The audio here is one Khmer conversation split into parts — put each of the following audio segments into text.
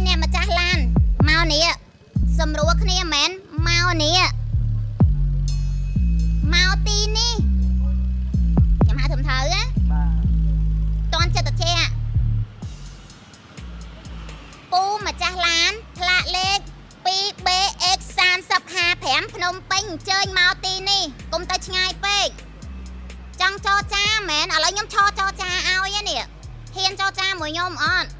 អ្នកម្ចាស់ឡានមកនេះសម្រួលគ្នាមែនមកនេះមកទីនេះខ្ញុំហៅត្រឹមត្រូវណា បាទ តន់ចិត្តតិចពូម្ចាស់ឡានផ្លាកលេខ 2BX 3055ភ្នំពេញអញ្ជើញមកទីនេះកុំទៅឆ្ងាយពេកចង់ចរចាមែនឥឡូវខ្ញុំឈរចរចាឲ្យឯនេះហ៊ានចរចាមួយខ្ញុំអត់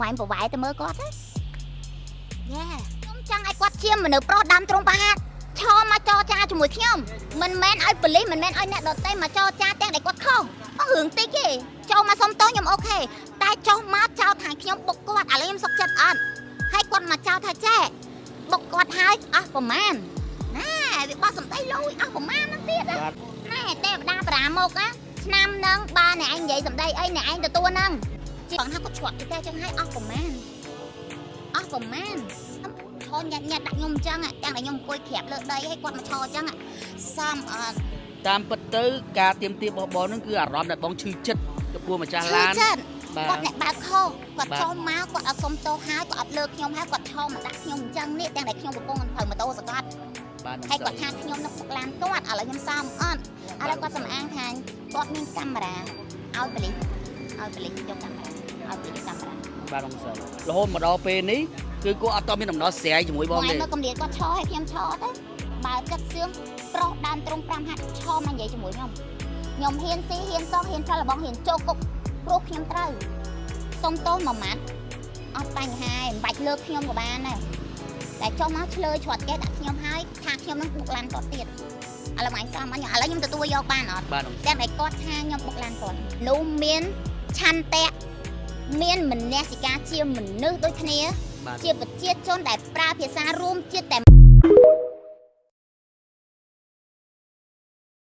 បាញ់ប្រវាយទៅមើលគាត់ណាយ៉ាខ្ញុំចង់ឲ្យគាត់ជាមនុស្សប្រុសដើមទ្រង់ប្រហាតឈរមកចរចាជាមួយខ្ញុំមិនមែនឲ្យប៉ូលីសមិនមែនឲ្យអ្នកដទៃមកចរចាទាំងដែលគាត់ខុសអស់រឿងតិចទេចូលមកសុំទោសខ្ញុំ OK តែចុះមកចោទថាខ្ញុំបុកគាត់ឥឡូវខ្ញុំសុកចិត្តអត់ហើយគាត់មកចោទថាចេះបុកគាត់ហើយអស់ប្រមាណណាវាបោះសំដីលុយអស់ប្រមាណហ្នឹងទៀតណា បាទ ណែទេវតាប្រាមកណាឆ្នាំហ្នឹងបើអ្នកឯងនិយាយសម្ដីអីអ្នកឯងទទួលហ្នឹង ជាបងថាគាត់ច្រត់ទៅតែចឹងហើយអស់ប្រមាណអស់ប្រមាណឈរញាត់ញាត់ដាក់ខ្ញុំអញ្ចឹងទាំងតែខ្ញុំអង្គុយក្រាបលើដីហើយគាត់មកឈរអញ្ចឹងសំអត់ តាមពិតទៅការទៀមទារបស់បងហ្នឹងគឺអារម្មណ៍ដែលបងឈឺចិត្តចំពោះម្ចាស់ ឈឺ ឡាន ចិត្ត បាទ គាត់អ្នកបើកខុសគាត់ បាទ ចុះមកគាត់អត់សុំទោសហើយគាត់អត់លើកខ្ញុំហើយគាត់ឈរមកដាក់ខ្ញុំអញ្ចឹងនេះទាំងតែខ្ញុំកំពុងត្រូវម៉ូតូសកាត់ បាទ ហើយគាត់ថាខ្ញុំនឹងបុកឡានគាត់ឥឡូវខ្ញុំសំអត់ឥឡូវគាត់សំអាងថាគាត់មានកាមេរ៉ាឲ្យប៉ូលីសឲ្យប៉ូលីសយកកាមេរ៉ាឲ្យប៉ូលីសយកកាមេរ៉ា បាទបងស្រីរហូតមកដល់ពេលនេះគឺគាត់អត់តមានដំណោះស្រាយជាមួយបងទេ បងឯងមកកំលៀតគាត់ឈរឲ្យខ្ញុំឈរទៅបើចិត្តសឿងប្រុសដើមត្រង់5ហាត់ឈរមកនិយាយជាមួយខ្ញុំខ្ញុំហ៊ានស៊ីហ៊ានសងហ៊ានផលបងហ៊ានចូលគុកព្រោះខ្ញុំត្រូវសុំទោសមួយម៉ាត់អត់បញ្ហាឯងមិនបាច់លើកខ្ញុំក៏បានដែរតែចុះមកឆ្លើយច្រត់កេះដាក់ខ្ញុំហើយថាខ្ញុំនឹងបុកឡានគាត់ទៀតឥឡូវអញសំអញឥឡូវខ្ញុំទទួលយកបានអត់ បាទបង តែតែគាត់ថាខ្ញុំបុកឡានគាត់នោះមានឆន្ទៈមានមនសិការជាមនុស្សដូចគ្នា បាទ ជាប្រជាជនដែលប្រើភាសារួមជាតិតែ